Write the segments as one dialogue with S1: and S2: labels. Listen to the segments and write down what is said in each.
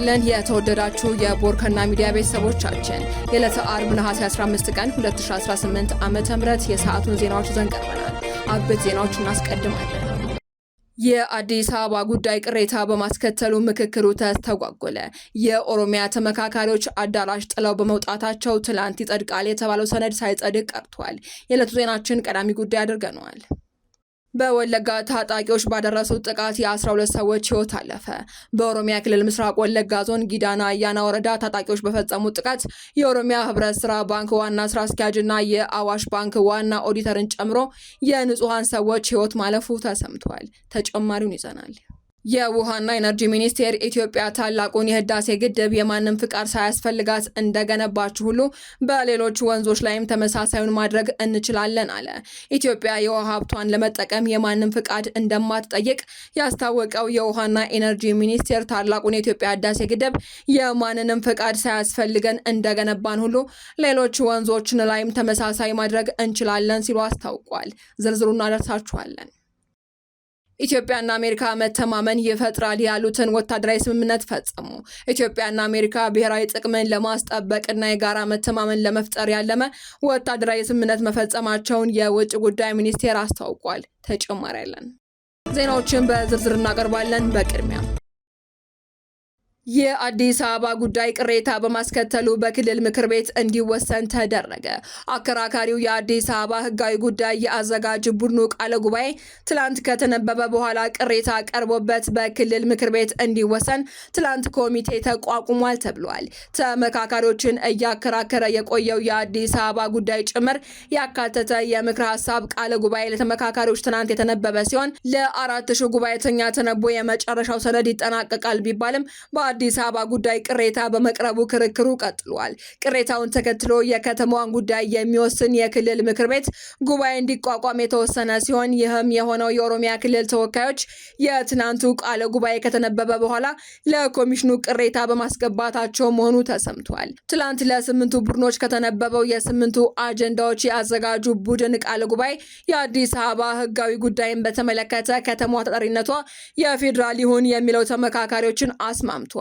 S1: ይስጥልን የተወደዳችሁ የቦርከና ሚዲያ ቤተሰቦቻችን፣ የዕለተ አርብ ነሐሴ 15 ቀን 2018 ዓ.ም የሰዓቱን ዜናዎች ይዘን ቀርበናል። አበይት ዜናዎች እናስቀድማለን። የአዲስ አበባ ጉዳይ ቅሬታ በማስከተሉ ምክክሩ ተስተጓጎለ። የኦሮሚያ ተመካካሪዎች አዳራሽ ጥለው በመውጣታቸው ትላንት ይጸድቃል የተባለው ሰነድ ሳይጸድቅ ቀርቷል። የዕለቱ ዜናችን ቀዳሚ ጉዳይ አድርገነዋል። በወለጋ ታጣቂዎች ባደረሱት ጥቃት የ12 ሰዎች ሕይወት አለፈ። በኦሮሚያ ክልል ምስራቅ ወለጋ ዞን ጊዳና አያና ወረዳ ታጣቂዎች በፈጸሙት ጥቃት የኦሮሚያ ህብረት ስራ ባንክ ዋና ስራ አስኪያጅና የአዋሽ ባንክ ዋና ኦዲተርን ጨምሮ የንጹሐን ሰዎች ሕይወት ማለፉ ተሰምቷል። ተጨማሪውን ይዘናል። የውሃና ኤነርጂ ሚኒስቴር ኢትዮጵያ ታላቁን የህዳሴ ግድብ የማንም ፍቃድ ሳያስፈልጋት እንደገነባች ሁሉ በሌሎች ወንዞች ላይም ተመሳሳዩን ማድረግ እንችላለን አለ። ኢትዮጵያ የውሃ ሀብቷን ለመጠቀም የማንም ፍቃድ እንደማትጠይቅ ያስታወቀው የውሃና ኤነርጂ ሚኒስቴር ታላቁን የኢትዮጵያ ህዳሴ ግድብ የማንንም ፍቃድ ሳያስፈልገን እንደገነባን ሁሉ ሌሎች ወንዞችን ላይም ተመሳሳይ ማድረግ እንችላለን ሲሉ አስታውቋል። ዝርዝሩን እናደርሳችኋለን። ኢትዮጵያና አሜሪካ መተማመን ይፈጥራል ያሉትን ወታደራዊ ስምምነት ፈጸሙ። ኢትዮጵያና አሜሪካ ብሔራዊ ጥቅምን ለማስጠበቅና የጋራ መተማመን ለመፍጠር ያለመ ወታደራዊ ስምምነት መፈጸማቸውን የውጭ ጉዳይ ሚኒስቴር አስታውቋል። ተጨማሪ ያለን ዜናዎችን በዝርዝር እናቀርባለን። በቅድሚያ የአዲስ አበባ ጉዳይ ቅሬታ በማስከተሉ በክልል ምክር ቤት እንዲወሰን ተደረገ። አከራካሪው የአዲስ አበባ ሕጋዊ ጉዳይ የአዘጋጅ ቡድኑ ቃለ ጉባኤ ትላንት ከተነበበ በኋላ ቅሬታ ቀርቦበት በክልል ምክር ቤት እንዲወሰን ትላንት ኮሚቴ ተቋቁሟል ተብሏል። ተመካካሪዎችን እያከራከረ የቆየው የአዲስ አበባ ጉዳይ ጭምር ያካተተ የምክረ ሀሳብ ቃለ ጉባኤ ለተመካካሪዎች ትናንት የተነበበ ሲሆን ለ4,000 ጉባኤተኛ ተነቦ የመጨረሻው ሰነድ ይጠናቀቃል ቢባልም በአዲስ አበባ ጉዳይ ቅሬታ በመቅረቡ ክርክሩ ቀጥሏል። ቅሬታውን ተከትሎ የከተማዋን ጉዳይ የሚወስን የክልል ምክር ቤት ጉባኤ እንዲቋቋም የተወሰነ ሲሆን ይህም የሆነው የኦሮሚያ ክልል ተወካዮች የትናንቱ ቃለ ጉባኤ ከተነበበ በኋላ ለኮሚሽኑ ቅሬታ በማስገባታቸው መሆኑ ተሰምቷል። ትላንት ለስምንቱ ቡድኖች ከተነበበው የስምንቱ አጀንዳዎች የአዘጋጁ ቡድን ቃለ ጉባኤ የአዲስ አበባ ሕጋዊ ጉዳይን በተመለከተ ከተማዋ ተጠሪነቷ የፌዴራል ይሁን የሚለው ተመካካሪዎችን አስማምቷል።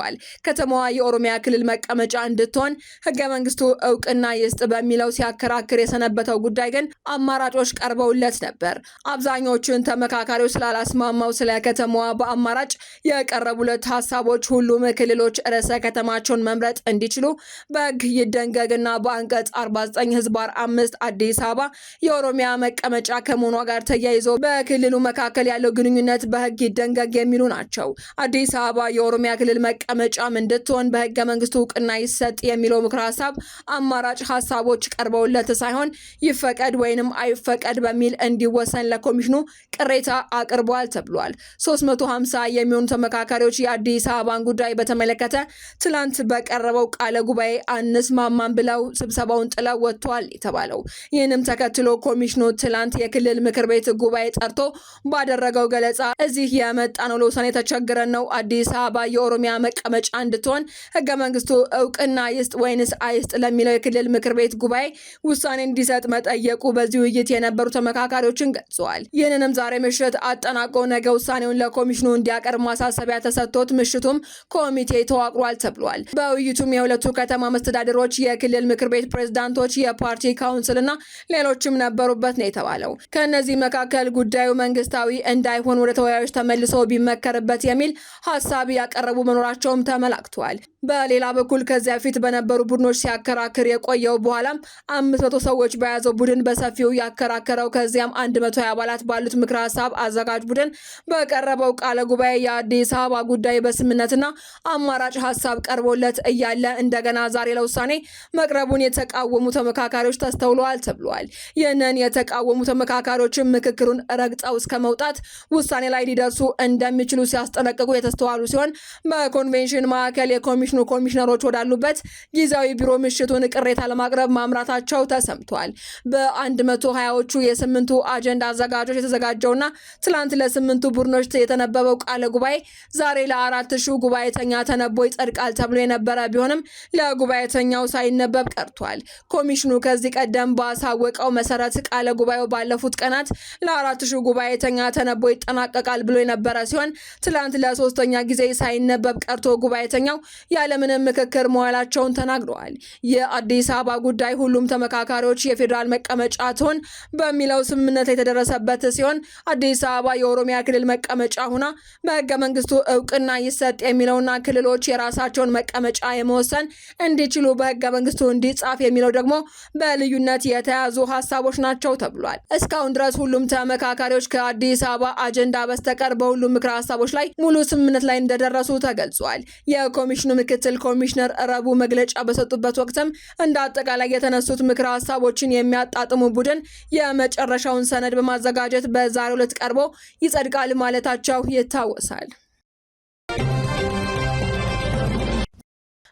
S1: ከተማዋ የኦሮሚያ ክልል መቀመጫ እንድትሆን ህገ መንግስቱ እውቅና ይስጥ በሚለው ሲያከራክር የሰነበተው ጉዳይ ግን አማራጮች ቀርበውለት ነበር። አብዛኞቹን ተመካካሪዎች ስላላስማማው ስለ ከተማዋ በአማራጭ የቀረቡለት ሀሳቦች ሁሉም ክልሎች ርዕሰ ከተማቸውን መምረጥ እንዲችሉ በህግ ይደንገግና በአንቀጽ 49 ህዝባር 5 አዲስ አበባ የኦሮሚያ መቀመጫ ከመሆኗ ጋር ተያይዞ በክልሉ መካከል ያለው ግንኙነት በህግ ይደንገግ የሚሉ ናቸው። አዲስ አበባ የኦሮሚያ ክልል መቀመጫም እንድትሆን በህገ መንግስቱ እውቅና ይሰጥ የሚለው ምክረ ሀሳብ አማራጭ ሀሳቦች ቀርበውለት ሳይሆን ይፈቀድ ወይንም አይፈቀድ በሚል እንዲወሰን ለኮሚሽኑ ቅሬታ አቅርቧል ተብሏል። 350 የሚሆኑ ተመካካሪዎች የአዲስ አበባን ጉዳይ በተመለከተ ትላንት በቀረበው ቃለ ጉባኤ አንስማማም ብለው ስብሰባውን ጥለው ወጥተዋል የተባለው። ይህንም ተከትሎ ኮሚሽኑ ትላንት የክልል ምክር ቤት ጉባኤ ጠርቶ ባደረገው ገለጻ እዚህ የመጣ ነው ለውሳኔ ተቸግረን ነው፣ አዲስ አበባ የኦሮሚያ መቀመጫ እንድትሆን ህገ መንግስቱ እውቅና ይስጥ ወይንስ አይስጥ ለሚለው የክልል ምክር ቤት ጉባኤ ውሳኔ እንዲሰጥ መጠየቁ በዚህ ውይይት የነበሩ ተመካካሪዎችን ገልጸዋል። ይህንንም ዛሬ ምሽት አጠናቆ ነገ ውሳኔውን ለኮሚሽኑ እንዲያቀርብ ማሳሰቢያ ተሰጥቶት ምሽቱም ኮሚቴ ተዋቅሯል ተብሏል። በውይይቱም የሁለቱ ከተማ መስተዳድሮች፣ የክልል ምክር ቤት ፕሬዝዳንቶች፣ የፓርቲ ካውንስልና ሌሎችም ነበሩበት ነው የተባለው። ከእነዚህ መካከል ጉዳዩ መንግስታዊ እንዳይሆን ወደ ተወያዮች ተመልሶ ቢመከርበት የሚል ሀሳብ ያቀረቡ መኖራቸውም ተመላክቷል። በሌላ በኩል ከዚያ በፊት በነበሩ ቡድኖች ሲያከራክር የቆየው በኋላም 500 ሰዎች በያዘው ቡድን በሰፊው ያከራከረው ከዚያም 120 አባላት ባሉት ምክረ ሀሳብ አዘጋጅ ቡድን በቀረበው ቃለ ጉባኤ የአዲስ አበባ ጉዳይ በስምምነትና አማራጭ ሀሳብ ቀርቦለት እያለ እንደገና ዛሬ ለውሳኔ መቅረቡን የተቃወሙ ተመካካሪዎች ተስተውለዋል ተብሏል። ይህንን የተቃወሙ ተመካካሪዎችን ምክክሩን ረግጠው እስከ መውጣት ውሳኔ ላይ ሊደርሱ እንደሚችሉ ሲያስጠነቅቁ የተስተዋሉ ሲሆን በኮንቬንሽን ማዕከል የኮሚሽኑ ኮሚሽነሮች ወዳሉበት ጊዜያዊ ቢሮ ምሽቱን ቅሬታ ለማቅረብ ማምራታቸው ተሰምቷል። በ120ዎቹ የስምንቱ አጀንዳ አዘጋጆች የተዘጋጀውና ትላንት ለስምንቱ ቡድኖች የተነበበው ቃለ ጉባኤ ዛሬ ለ4,000 ጉባኤተኛ ተነቦ ይጸድቃል ተብሎ የነበረ ቢሆንም ለጉባኤተኛው ሳይነበብ ቀርቷል። ኮሚሽኑ ከዚህ ቀደም ባሳወቀው መሰረት ቃለ ጉባኤው ባለፉት ቀናት ለ4,000 ጉባኤተኛ ተነቦ ይጠናቀቃል ብሎ የነበረ ሲሆን ትላንት ለሶስተኛ ጊዜ ሳይነበብ ቀርቶ 300 ጉባኤተኛው ያለምንም ምክክር መዋላቸውን ተናግረዋል። የአዲስ አበባ ጉዳይ ሁሉም ተመካካሪዎች የፌዴራል መቀመጫ ትሆን በሚለው ስምምነት የተደረሰበት ሲሆን አዲስ አበባ የኦሮሚያ ክልል መቀመጫ ሁና በህገ መንግስቱ እውቅና ይሰጥ የሚለውና ክልሎች የራሳቸውን መቀመጫ የመወሰን እንዲችሉ በህገ መንግስቱ እንዲጻፍ የሚለው ደግሞ በልዩነት የተያዙ ሀሳቦች ናቸው ተብሏል። እስካሁን ድረስ ሁሉም ተመካካሪዎች ከአዲስ አበባ አጀንዳ በስተቀር በሁሉም ምክረ ሀሳቦች ላይ ሙሉ ስምምነት ላይ እንደደረሱ ተገልጿል። የኮሚሽኑ ምክትል ኮሚሽነር ረቡዕ መግለጫ በሰጡበት ወቅትም እንደ አጠቃላይ የተነሱት ምክረ ሀሳቦችን የሚያጣጥሙ ቡድን የመጨረሻውን ሰነድ በማዘጋጀት በዛሬው ዕለት ቀርቦ ይጸድቃል ማለታቸው ይታወሳል።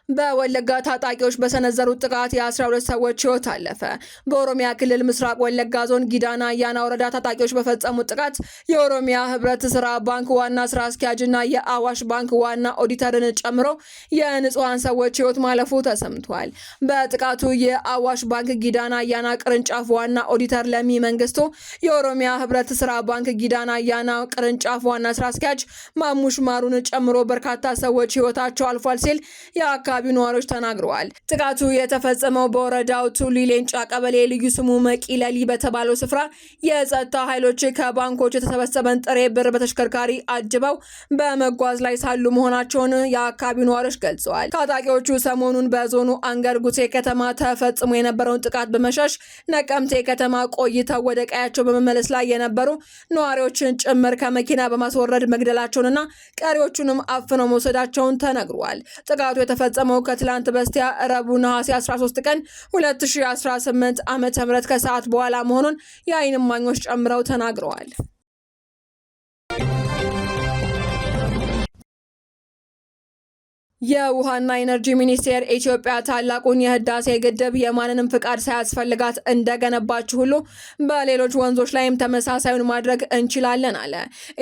S1: በወለጋ ታጣቂዎች በሰነዘሩት ጥቃት የ12 ሰዎች ሕይወት አለፈ። በኦሮሚያ ክልል ምስራቅ ወለጋ ዞን ጊዳና አያና ወረዳ ታጣቂዎች በፈጸሙት ጥቃት የኦሮሚያ ህብረት ስራ ባንክ ዋና ስራ አስኪያጅና የአዋሽ ባንክ ዋና ኦዲተርን ጨምሮ የንጹሐን ሰዎች ሕይወት ማለፉ ተሰምቷል። በጥቃቱ የአዋሽ ባንክ ጊዳና አያና ቅርንጫፍ ዋና ኦዲተር ለሚ መንግስቱ፣ የኦሮሚያ ህብረት ስራ ባንክ ጊዳና አያና ቅርንጫፍ ዋና ስራ አስኪያጅ ማሙሽ ማሩን ጨምሮ በርካታ ሰዎች ሕይወታቸው አልፏል ሲል የአካባቢው ነዋሪዎች ተናግረዋል። ጥቃቱ የተፈጸመው በወረዳው ቱሊ ሌንጫ ቀበሌ ልዩ ስሙ መቂለሊ በተባለው ስፍራ የጸጥታ ኃይሎች ከባንኮች የተሰበሰበን ጥሬ ብር በተሽከርካሪ አጅበው በመጓዝ ላይ ሳሉ መሆናቸውን የአካባቢው ነዋሪዎች ገልጸዋል። ታጣቂዎቹ ሰሞኑን በዞኑ አንገር ጉቴ ከተማ ተፈጽሞ የነበረውን ጥቃት በመሸሽ ነቀምቴ ከተማ ቆይተው ወደ ቀያቸው በመመለስ ላይ የነበሩ ነዋሪዎችን ጭምር ከመኪና በማስወረድ መግደላቸውንና ቀሪዎቹንም አፍነው መውሰዳቸውን ተነግሯል። ጥቃቱ የተፈጸመው ከትላንት በስቲያ ረቡዕ ነሐሴ 13 ቀን 2018 ዓ.ም ከሰዓት በኋላ መሆኑን የዓይን እማኞች ጨምረው ተናግረዋል። የውሃና ኢነርጂ ሚኒስቴር ኢትዮጵያ ታላቁን የህዳሴ ግድብ የማንንም ፍቃድ ሳያስፈልጋት እንደገነባች ሁሉ በሌሎች ወንዞች ላይም ተመሳሳዩን ማድረግ እንችላለን አለ።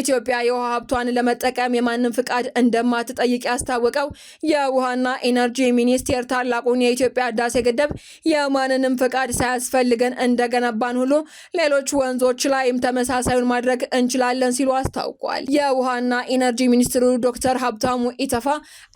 S1: ኢትዮጵያ የውሃ ሀብቷን ለመጠቀም የማንም ፍቃድ እንደማትጠይቅ ያስታወቀው የውሃና ኢነርጂ ሚኒስቴር ታላቁን የኢትዮጵያ ህዳሴ ግድብ የማንንም ፍቃድ ሳያስፈልገን እንደገነባን ሁሉ ሌሎች ወንዞች ላይም ተመሳሳዩን ማድረግ እንችላለን ሲሉ አስታውቋል። የውሃና ኢነርጂ ሚኒስትሩ ዶክተር ሀብታሙ ኢተፋ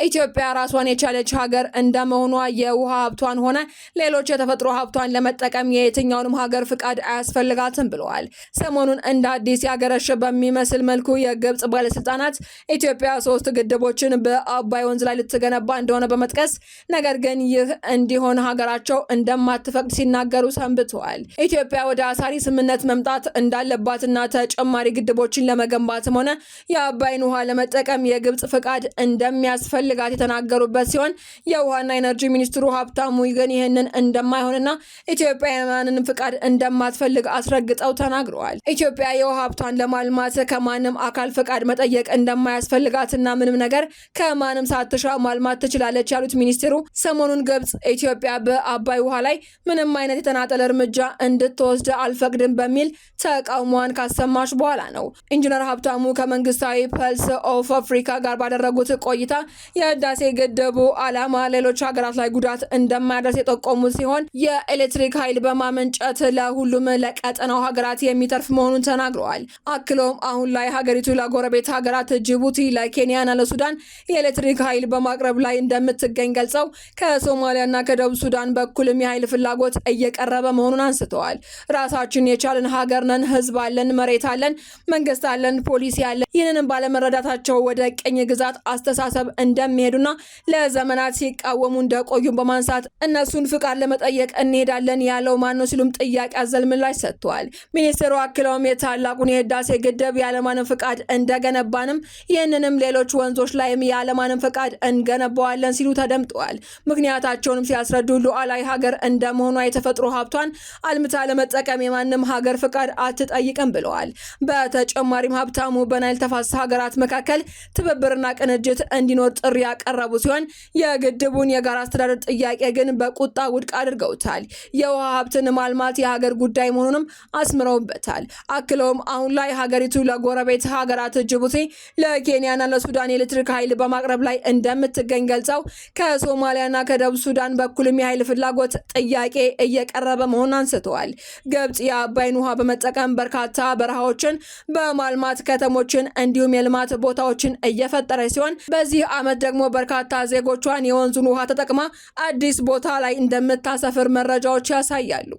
S1: ኢትዮጵያ ራሷን የቻለች ሀገር እንደመሆኗ የውሃ ሀብቷን ሆነ ሌሎች የተፈጥሮ ሀብቷን ለመጠቀም የየትኛውንም ሀገር ፍቃድ አያስፈልጋትም ብለዋል። ሰሞኑን እንደ አዲስ ያገረሸ በሚመስል መልኩ የግብጽ ባለስልጣናት ኢትዮጵያ 3 ግድቦችን በአባይ ወንዝ ላይ ልትገነባ እንደሆነ በመጥቀስ ነገር ግን ይህ እንዲሆን ሀገራቸው እንደማትፈቅድ ሲናገሩ ሰንብተዋል። ኢትዮጵያ ወደ አሳሪ ስምምነት መምጣት እንዳለባትና ተጨማሪ ግድቦችን ለመገንባትም ሆነ የአባይን ውሃ ለመጠቀም የግብጽ ፍቃድ እንደሚያስፈልጋት የተናገሩበት ሲሆን የውሃና ኤነርጂ ሚኒስትሩ ሀብታሙ ግን ይህንን እንደማይሆንና ኢትዮጵያ የማንንም ፍቃድ እንደማትፈልግ አስረግጠው ተናግረዋል። ኢትዮጵያ የውሃ ሀብቷን ለማልማት ከማንም አካል ፍቃድ መጠየቅ እንደማያስፈልጋትና ምንም ነገር ከማንም ሳትሻ ማልማት ትችላለች ያሉት ሚኒስትሩ ሰሞኑን ግብጽ ኢትዮጵያ በአባይ ውሃ ላይ ምንም አይነት የተናጠል እርምጃ እንድትወስድ አልፈቅድም በሚል ተቃውሟን ካሰማች በኋላ ነው። ኢንጂነር ሀብታሙ ከመንግስታዊ ፐልስ ኦፍ አፍሪካ ጋር ባደረጉት ቆይታ የህዳሴ ግድቡ ዓላማ ሌሎች ሀገራት ላይ ጉዳት እንደማያደርስ የጠቆሙ ሲሆን የኤሌክትሪክ ኃይል በማመንጨት ለሁሉም ለቀጠናው ሀገራት የሚተርፍ መሆኑን ተናግረዋል። አክሎም አሁን ላይ ሀገሪቱ ለጎረቤት ሀገራት ጅቡቲ፣ ለኬንያና ለሱዳን የኤሌክትሪክ ኃይል በማቅረብ ላይ እንደምትገኝ ገልጸው ከሶማሊያና ከደቡብ ሱዳን በኩልም የኃይል ፍላጎት እየቀረበ መሆኑን አንስተዋል። ራሳችን የቻልን ሀገር ነን፣ ህዝብ አለን፣ መሬት አለን፣ መንግስት አለን፣ ፖሊሲ አለን። ይህንንም ባለመረዳታቸው ወደ ቅኝ ግዛት አስተሳሰብ እንደሚሄዱና ለዘመናት ሲቃወሙ እንደቆዩ በማንሳት እነሱን ፍቃድ ለመጠየቅ እንሄዳለን ያለው ማነው ሲሉም ጥያቄ አዘል ምላሽ ሰጥተዋል። ሚኒስትሩ አክለውም የታላቁን የህዳሴ ግድብ ያለማንም ፍቃድ እንደገነባንም ይህንንም ሌሎች ወንዞች ላይም ያለማንም ፍቃድ እንገነባዋለን ሲሉ ተደምጠዋል። ምክንያታቸውንም ሲያስረዱ ሉዓላዊ ሀገር እንደመሆኗ የተፈጥሮ ሀብቷን አልምታ ለመጠቀም የማንም ሀገር ፍቃድ አትጠይቅም ብለዋል። በተጨማሪም ሀብታሙ በናይል ተፋሰስ ሀገራት መካከል ትብብርና ቅንጅት እንዲኖር ጥሪ ያቀረቡ ሲሆን የግድቡን የጋራ አስተዳደር ጥያቄ ግን በቁጣ ውድቅ አድርገውታል። የውሃ ሀብትን ማልማት የሀገር ጉዳይ መሆኑንም አስምረውበታል። አክለውም አሁን ላይ ሀገሪቱ ለጎረቤት ሀገራት ጅቡቲ፣ ለኬንያና ለሱዳን የኤሌክትሪክ ኃይል በማቅረብ ላይ እንደምትገኝ ገልጸው ከሶማሊያና ከደቡብ ሱዳን በኩልም የኃይል ፍላጎት ጥያቄ እየቀረበ መሆኑን አንስተዋል። ግብጽ የአባይን ውሃ በመጠቀም በርካታ በረሃዎችን በማልማት ከተሞችን እንዲሁም የልማት ቦታዎችን እየፈጠረች ሲሆን በዚህ ዓመት ደግሞ በርካታ ዜጎቿን የወንዙን ውሃ ተጠቅማ አዲስ ቦታ ላይ እንደምታሰፍር መረጃዎች ያሳያሉ።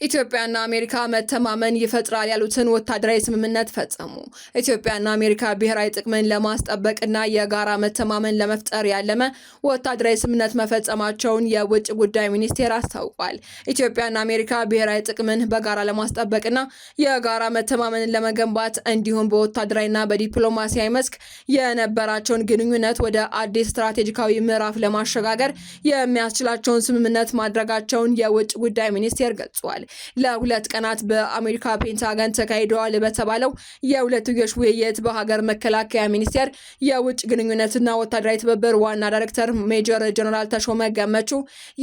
S1: ኢትዮጵያና አሜሪካ መተማመን ይፈጥራል ያሉትን ወታደራዊ ስምምነት ፈጸሙ። ኢትዮጵያና አሜሪካ ብሔራዊ ጥቅምን ለማስጠበቅና የጋራ መተማመን ለመፍጠር ያለመ ወታደራዊ ስምምነት መፈጸማቸውን የውጭ ጉዳይ ሚኒስቴር አስታውቋል። ኢትዮጵያና አሜሪካ ብሔራዊ ጥቅምን በጋራ ለማስጠበቅና የጋራ መተማመንን ለመገንባት እንዲሁም በወታደራዊና በዲፕሎማሲያዊ መስክ የነበራቸውን ግንኙነት ወደ አዲስ ስትራቴጂካዊ ምዕራፍ ለማሸጋገር የሚያስችላቸውን ስምምነት ማድረጋቸውን የውጭ ጉዳይ ሚኒስቴር ገልጿል። ለ2 ቀናት በአሜሪካ ፔንታገን ተካሂደዋል በተባለው የሁለትዮሽ ውይይት በሀገር መከላከያ ሚኒስቴር የውጭ ግንኙነትና ወታደራዊ ትብብር ዋና ዳይሬክተር ሜጀር ጀነራል ተሾመ ገመቹ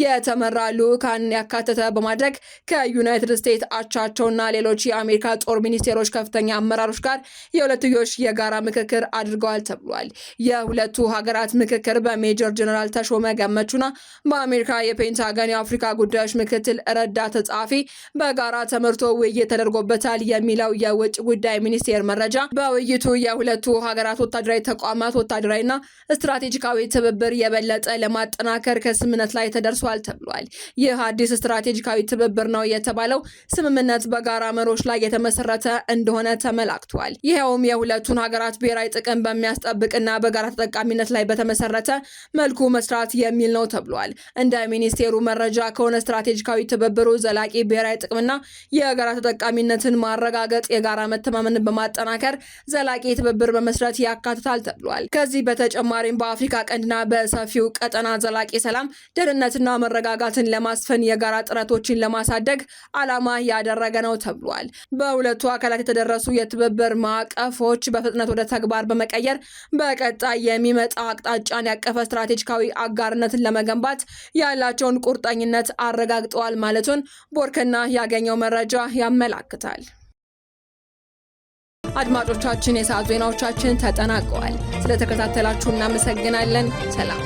S1: የተመራ ልዑካን ያካተተ በማድረግ ከዩናይትድ ስቴትስ አቻቸውና ሌሎች የአሜሪካ ጦር ሚኒስቴሮች ከፍተኛ አመራሮች ጋር የሁለትዮሽ የጋራ ምክክር አድርገዋል ተብሏል። የሁለቱ ሀገራት ምክክር በሜጀር ጀነራል ተሾመ ገመቹና በአሜሪካ የፔንታገን የአፍሪካ ጉዳዮች ምክትል ረዳት ጸሐፊ በጋራ ተመርቶ ውይይት ተደርጎበታል የሚለው የውጭ ጉዳይ ሚኒስቴር መረጃ፣ በውይይቱ የሁለቱ ሀገራት ወታደራዊ ተቋማት ወታደራዊና ስትራቴጂካዊ ትብብር የበለጠ ለማጠናከር ከስምምነት ላይ ተደርሷል ተብሏል። ይህ አዲስ ስትራቴጂካዊ ትብብር ነው የተባለው ስምምነት በጋራ መርሆች ላይ የተመሰረተ እንደሆነ ተመላክቷል። ይኸውም የሁለቱን ሀገራት ብሔራዊ ጥቅም በሚያስጠብቅና በጋራ ተጠቃሚነት ላይ በተመሰረተ መልኩ መስራት የሚል ነው ተብሏል። እንደ ሚኒስቴሩ መረጃ ከሆነ ስትራቴጂካዊ ትብብሩ ዘላቂ ብሔራዊ ጥቅምና የጋራ ተጠቃሚነትን ማረጋገጥ፣ የጋራ መተማመንን በማጠናከር ዘላቂ ትብብር መመስረት ያካትታል ተብሏል። ከዚህ በተጨማሪም በአፍሪካ ቀንድና በሰፊው ቀጠና ዘላቂ ሰላም፣ ደህንነትና መረጋጋትን ለማስፈን የጋራ ጥረቶችን ለማሳደግ ዓላማ ያደረገ ነው ተብሏል። በሁለቱ አካላት የተደረሱ የትብብር ማዕቀፎች በፍጥነት ወደ ተግባር በመቀየር በቀጣይ የሚመጣ አቅጣጫን ያቀፈ ስትራቴጂካዊ አጋርነትን ለመገንባት ያላቸውን ቁርጠኝነት አረጋግጠዋል ማለቱን ቦርከና ያገኘው መረጃ ያመላክታል። አድማጮቻችን፣ የሰዓት ዜናዎቻችን ተጠናቀዋል። ስለተከታተላችሁ እናመሰግናለን። ሰላም።